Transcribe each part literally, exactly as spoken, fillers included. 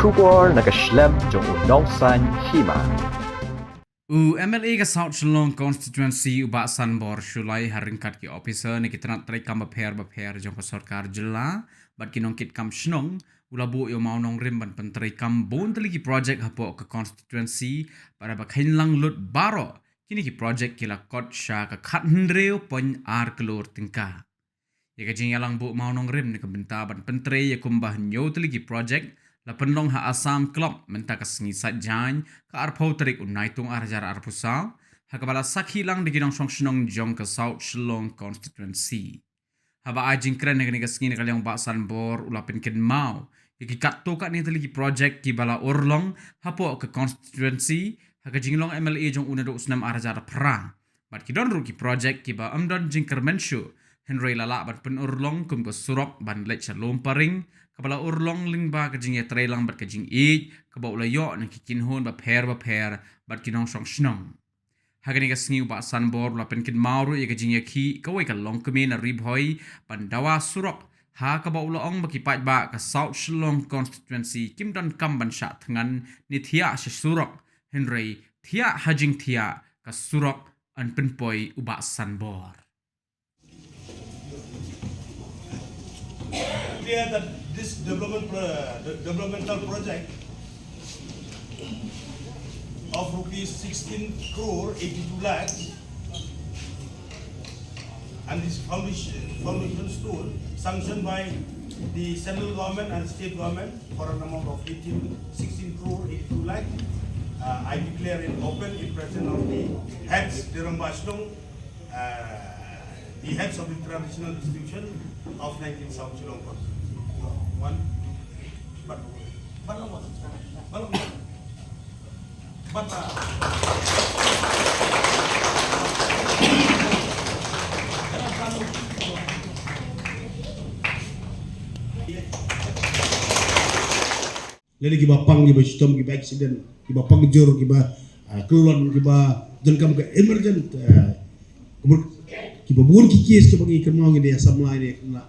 Khubor na ka shlem jong u nongsaiñ hima. U M L A ka South Shillong Constituency u Bah Sanbor Shullai ha ryngkat ki ophisar na ki tnat treikam bapher bapher jong ka sorkar jylla bad ki nongkitkam shnong, u la buh ïa u mawnongrim ban pyntreikam bun tylli ki projek hapoh ka constituency, bad haba kheiñ lang lut baroh, kine ki projek ki la kot sha ka khathynriew point ar klur tyngka. Ïa ka jingïalang buh mawnongrim na ka bynta ban pyntrei ïa kumba hynñiew tylli ki projek la pynlong ha Assam Club mynta ka sngi Saitjaiñ, ka arphew tarik u Naitung ar hajar arphew saw, ha kaba la sakhi lang da ki nongshong shnong jong ka South Shillong Constituency. Haba ai jingkren ha kane ka sngi na ka liang u Bah Sanbor u la pynkynmaw ïa ki katto katne tylli ki projek kiba la urlong hapoh ka constituency ha ka jinglong M L A jong u naduh u snem ar hajar phra. Bad ki don ruh ki projek kiba ym don jingkyrmen shuh, hynrei la lah ban pynurlong kum ka surok ban leit sha Lumparing, kaba la urlong lyngba ka jingïatreilang bad ka jingïeit kaba u la ïoh na ki kynhun bapher bapher bad ki nongshong shnong. Ha kane ka sngi u Bah Sanbor u la pynkynmaw ruh ïa ka jingïakhih kawei ka longkmie na Ri Bhoi ban dawa surok, ha kaba u la ong ba ki paidbah ka South Shillong Constituency kim donkam ban shah thngan ne thiah sha surok, hynrei thiah ha jingthiah ka surok, yn pynpoi u Bah Sanbor. Clear that this development pro-, the developmental project of rupees sixteen crore eighty-two lakhs and this foundation, foundation stone sanctioned by the central government and state government for an amount of eighteen, sixteen crore eighty-two lakh. Uh, I declare it open in presence of the heads, Derang Bashlong, uh, the heads of the traditional institution of nineteen South Shillong Constituency. One, but, but, but, but, Lane kiba pang, kiba shitom, kiba accident, kiba pang jur, kiba, ah, kyllon, kiba donkam ka emergent, ah, kiba, kiba bun ki case kiba ngi kynmaw, ngi dei samla, ngi dei kynmaw.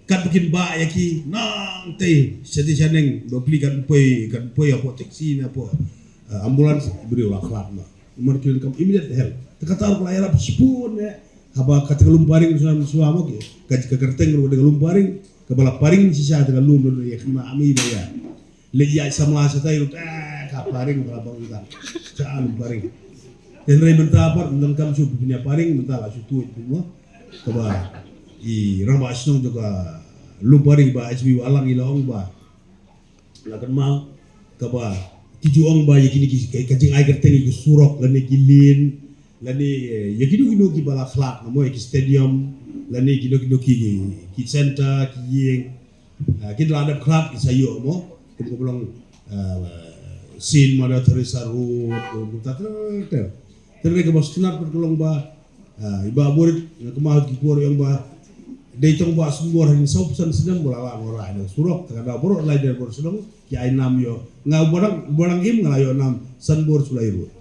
Kat ba kin bah ïa ki nangtei sha tei sha neng, ba pli kan poi, kan poi hapoh taxi ne hapoh, ah, ambulance, briew la khlad ma. Namar ki donkam immediate help. Te kata ruh ka la ïarap shibun eh. Haba kata ka Lumparing shuwa, shuwa mo ki, ka, ka kyrteng ruh ka Lumparing, kaba la paring shisha te ka lum ruh ïa kynmaw ami ba ïa. Leit ïaid samla shatai ruh, eh, ka paring ba la bang uta. Sha Lumparing. Te hynrei mynta pat, mynta kam shu pynïaparing, mynta la shu tuid mo. Kaba i rangbah shnong jong ka Lumparing Bah H B Wahlang i la ong ba la kynmaw, kaba ki ju ong ba ïa kine ki, ka, ka jingai kyrteng ïa ki surok lane ki lane, lane, eh, ïa kino kino kiba la khlad, mo, ïa ki stadium lane kino kino ki, ki center, ki ïing, ah, ki la dep khlad ki sa ïoh, mo, kum ka ba long, ah, Saint Mother Teresa Road, kum, kum, ta, ta, ta. Te hynrei kaba sngewtynnat pat ka long ba, ah, i Bah Burit, nga kynmaw ki por i ong ba dei tang Bah Sanbor ha ki saw phew san snem ba la lah ban wanrah ïa ka surok, te ka daw baroh lai dei baroh shnong ki ai nam ïa u. Nga uba dang, uba dang im nga la ïoh nam Sanbor Shullai Road.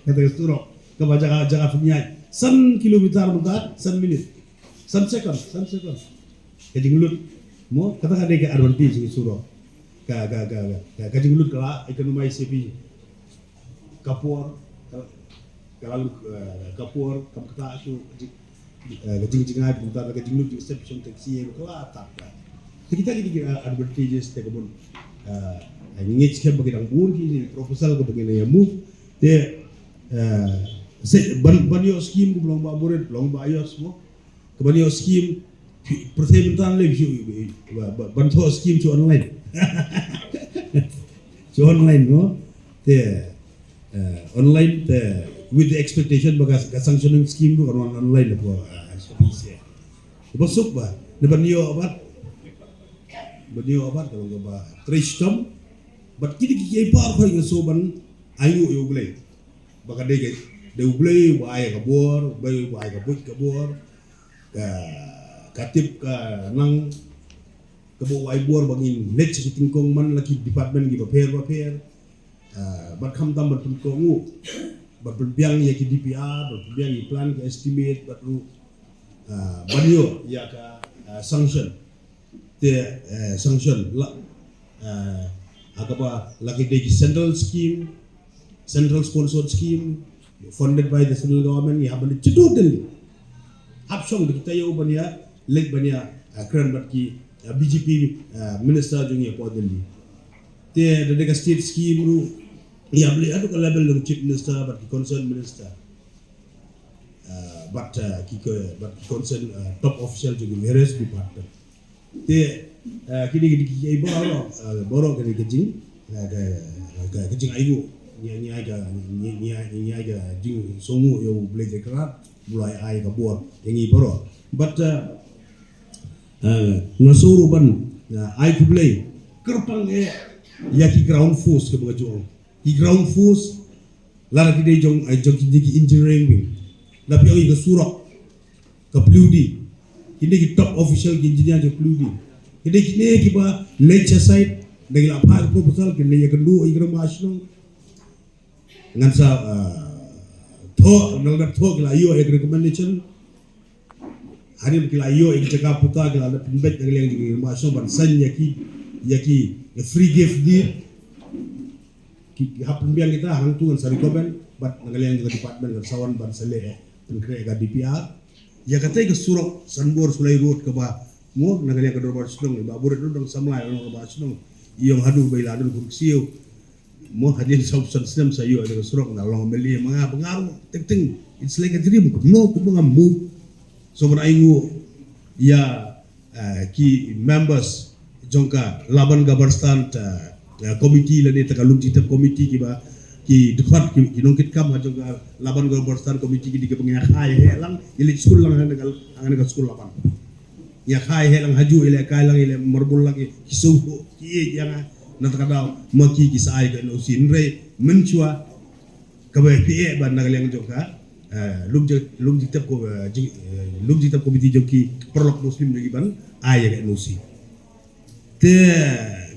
Kata ka surok kaba jaka, jaka pynïaid san kilometer mynta san minit. San second, san second. Ka jinglut. Mo, kata ka dei ka advantage jong ki surok. Ka, ka, ka, ka, ka jinglut ka la economize ïa phi. Ka por, ka, ka la lut, eh, ka por, kam kata shu, eh, ka jing, jingjngai, bynta ka jinglut jingstep shong taxi, eh, ka la tak ka. Te kita ki, ki, eh, advantages te ka bun. Eh, ngi ngeit skhem ba ki dang bun ki proposal kaba ngi la ïa move. Te, eh, se, ban, ban ïoh scheme kaba long Bah Burit, long Bah Ayos mo. Kaba ïoh scheme, pyrthei mynta lei, ba, ba, ban thoh scheme shu online. Shu online, no? Te, eh, online, te, with the expectation ba ka, ka sanctioning scheme ruh kan wan online ko, ah, shu bishar. Ba suk ba, ne ban ïoh abat. Ban ïoh abat, ka long kaba trei shitom. Bad kine ki, ki par khoi ka so ban ainguh ïa U Blei. Ba ka dei ka, dei U Blei uba ai ka bor, U Blei uba ai ka buit ka bor. Ka, ka tip ka nang kaba u ai bor ba ngin leit sha ki tyngkong man la ki department kiba pher ba pher. Ah, bad khamtam ban pynkohnguh, ban pynbiang ïa ki D P R, ban pynbiang ïa ki plan, ki estimate, bad ruh, ah, ban ïoh ïa ka, ah, sanction. Te, eh, sanction la, Uh, ha kaba la ki dei ki central scheme, central sponsored scheme, funded by the central government, ngi hap ban leit shaduh Delhi. Hap shong da kita ïa u ban ïa leit ban ïa, uh, kren bad ki, uh, B J P, uh, minister jong ngi hapoh Delhi. Te da dei ka state scheme ruh, ngi hap leit haduh ka level jong chief minister bad ki concerned minister. Uh, bad, uh, ki, ki, bad ki concerned, uh, top official jong ki various department. Te, uh, kine ki, ki, ki, baroh, uh, baroh kine ki jing, uh, ka, ka, ka jingainguh. Ngi, ngi ai ka, ngi, ngi ai, ngi ai ka jingsngewnguh ïa U Blei Trai Kynrad, U Blei ai ka bor ïa ngi baroh. But, uh, uh, nga sngew ruh ban, uh, ai khublei kyrpang eh ïa ki ground force kaba nga ju ong. Ki ground force, lada ki dei jong, eh, jong ki, ki engineering wing. Lada phi ong ïa ka surok, ka Paliudi. Kine ki top official ki engineer jong Paliudi. Kine, kine kiba leit sha site, da ki la phah ka proposal, ki leit ïakynduh ïa ki rangbah shnong. Ngan sa, ah, thoh, ngan thoh ki la ïoh ïa ka recommendation. Hadien ki la ïoh ïa ki jaka puta, ki la pynbeit na ka liang jong ki rangbah shnong ban sign ïa ki, ïa ki free gift deed. Ki, ki hap pynbiang kita, hangtu ngan sa recommend bad na ka liang jong ka department ngan sa wan ban sa leh, eh, pynkhreh ka D P R. Ïa katei ka surok Sanbor Sulai Road kaba, mo, na ka liang ka dorbar shnong, i Bah Buret ruh dang samla ïa ka dorbar shnong. I ong haduh ba i la don khun ksiew. Mo, hadien saw san snem sa ïoh ïa ka surok, nga long M L A ma nga, ba nga ruh teng teng, it's like a dream. No, kumba ngam move. So ban ainguh ïa, eh, ki members jong ka Laban Gabbarsthan, eh, eh, committee lane ta ka Lumjingtep committee kiba ki dkhot ki, ki nongkitkam ha jong ka Laban Gabbarsthan committee ki dei kiba ngi ïa kha ïa heh lang, ïa leit skul lang ha ka, ha ka skul Laban. Ïa kha ïa heh lang, ha juh ïa leit kai lang, ïa leit marbul lang, ïa ki sngewthuh ki ïeit ïa nga. Na kata ka daw ma ki ki sa ai ka N O C, hynrei mynshuwa kaba phi ïeh ba na ka liang jong ka, eh, Lumjing, Lumjingtep ko, eh, jing, eh, Lumjingtep committee jong ki paralok Muslim jong ki ban ai ïa ka N O C. Te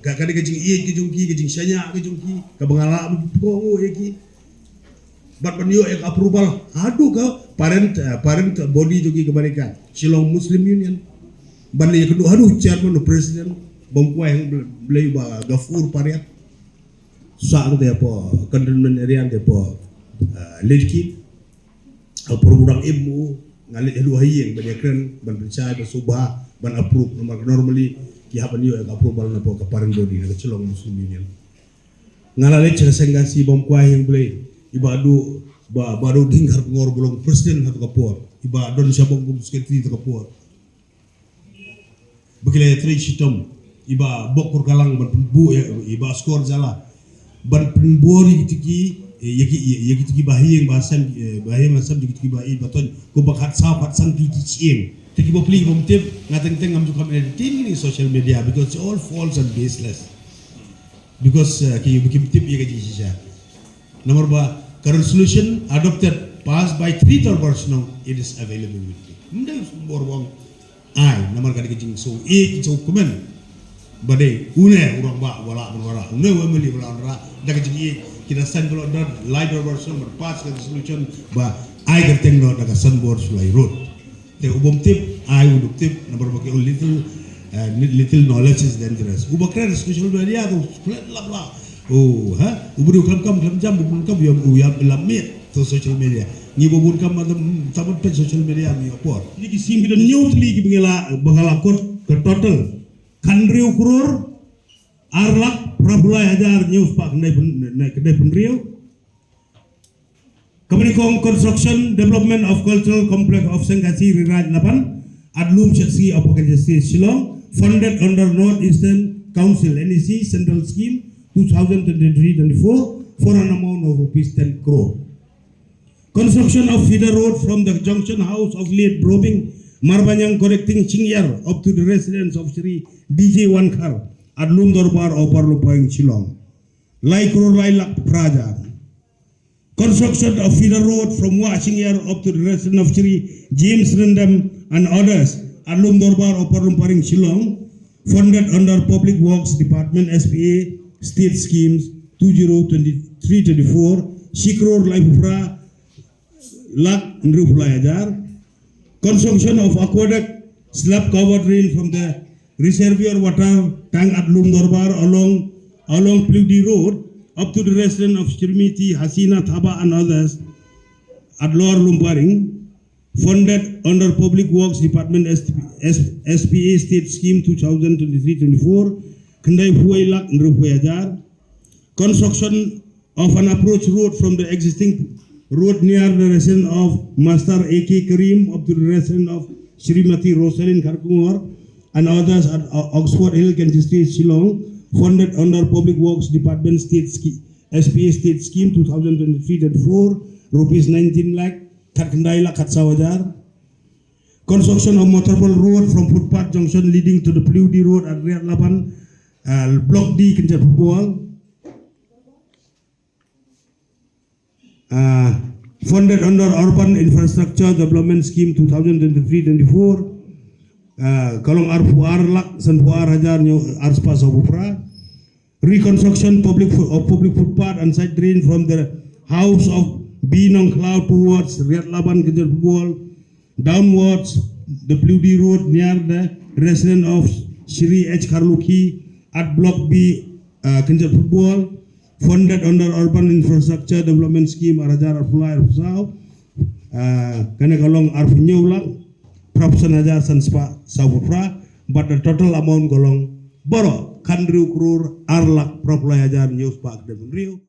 ka, ka dei ka jingïeit ka jong ki, ka jingshaniah ka jong ki, kaba nga lah ban pynpaw ïa ki. Bad ban ïoh ïa ka approval haduh ka parent, eh, parent body jong ki kaba dei ka Shillong Muslim Union. Ban leit ïakynduh haduh chairman, president, Bam Kwai Heng Blei, Bah Gafur Pariat. Sa hangtei hapoh cantonment area hangtei hapoh, ah, Laitkit. Hapoh Rubudang im u, nga leit haduh ha ïing ban ïakren, ban pynshai, ban sngewbha, ban approve, namar ka normally ki hap ban ïoh ïa ka approval na hapoh ka parent body na ka Shillong Muslim Union. Nga la leit sha ka Seng Khasi Bam Kwai Heng Blei, i Bah Duh, Bah, Bah Duhding Kharkongor ba long president ha kata ka por, i Bah Don Shabong kum secretary ha kata ka por. Ba ki la ïatrei shitom, i Bah Bok Kurkalang ban pynbor, i Bah Skor Jala ban pynbor ïa kito ki, eh, ïa ki, ïa, ïa kito ki bahaïing bahasem, eh, bahaïing bahasem, ïa kito ki bahaïing batoiñ, kumba khatsaw khatsan tylli ki shyieng. Te ki bapli ki bym tip, nga teng teng ngam ju kham entertain ïa ki social media because it's all false and baseless. Because, uh, ki, kim tip ïa ka jingshisha. Namar ba ka resolution adopted, passed by three dorbar shnong, it is available with me. Ym dei bor ba ong ai, namar ka dei ka jingsngew, eh, jingsngewkmen. Ba dei une u rangbah ba lah ban wanrah, une u M L A ba lah wanrah, da ka jingïeit ki da sign ballot da lai dorbar shnong ban pass ka resolution ba ai kyrteng noh da ka Sanbor Sulai Road. Te u bym tip, ai u duk tip, namar ba ki ong little, eh, little knowledge is dangerous. Uba kren social media tu, klet lap lap. Oh, ha? U briew khlem kam, khlem jam, u bun kam, u ïam, u ïam lap miet tu social media. Ngi ba bun kam, ma tam, tam peit social media ngi apor. Ngi ki sim ki don hynñiew tylli kiba ngi la, ba nga la kot, ka total khathynriew klur, ar lak, phra phew lai hajar, hynñiew spah, khyndai phew, khyndai phew hynriew. Kaba nyngkong, construction development of cultural complex of Seng Khasi Ri Raij Laban at Lumshyidskie, Upper Kailashan, Shillong, funded under North Eastern Council, N E C, Central Scheme, two thousand twenty-three twenty-four, for an amount of rupees ten crore. Construction of feeder road from the junction house of late Brobing Marbaniang connecting Shingyar up to the residence of Shri D J Wankhar at Lum Dorbar, Upper Lumpaing, Shillong. Lai klur lai lak phra hajar. Construction of feeder road from Wah Shingyar up to the residence of Shri James Ryndem and others at Lum Dorbar, Upper Lumpaing, Shillong, funded under Public Works Department, S P A, State Schemes, two zero twenty-three twenty-four, shi klur lai phew phra lak hynriew phew lai hajar. Construction of aqueduct slab covered drain from the Reservoir water tank at Lumdorbar along, along Paliudi Road, up to the residence of Srimati Hasina Thabah and others at Lower Lumparing, funded under Public Works Department S P, S, S P A State Scheme two thousand twenty-three twenty-four, khyndai phew wei lak hynriew phew wei hajar. Construction of an approach road from the existing road near the residence of Master A K Karim up to the residence of Srimati Rosalyn Kharkongor and others at O-, Oxford Hill, Kensington Street, Shillong, funded under Public Works Department State Scheme, S P A State Scheme two thousand twenty-three twenty-four, rupees nineteen lakh, khatkhyndai lak khatsaw hajar. Construction of motorable road from footpath junction leading to the Paliudi Road at Riat Laban, uh, Block D, Kynjat Football. Uh, funded under Urban Infrastructure Development Scheme two thousand twenty-three twenty-four, uh, ka long arphew ar lak sanphew ar hajar hynñiew ar spah sawphew phra. Reconstruction public fo-, of public footpath and side drain from the house of B Nongkhlaw towards Riat Laban, Kynjat Football, downwards the Paliudi Road near the residence of Shri H Kharlukhi at Block B, uh, Kynjat Football, funded under Urban Infrastructure Development Scheme ar hajar arphew lai arphew saw. Uh, kane ka long arphew hynñiew lak phraphew san hajar san spah sawphew phra, but the total amount ka long baroh khathynriew klur ar lak phraphew lai hajar hynñiew spah khyndai phew hynriew.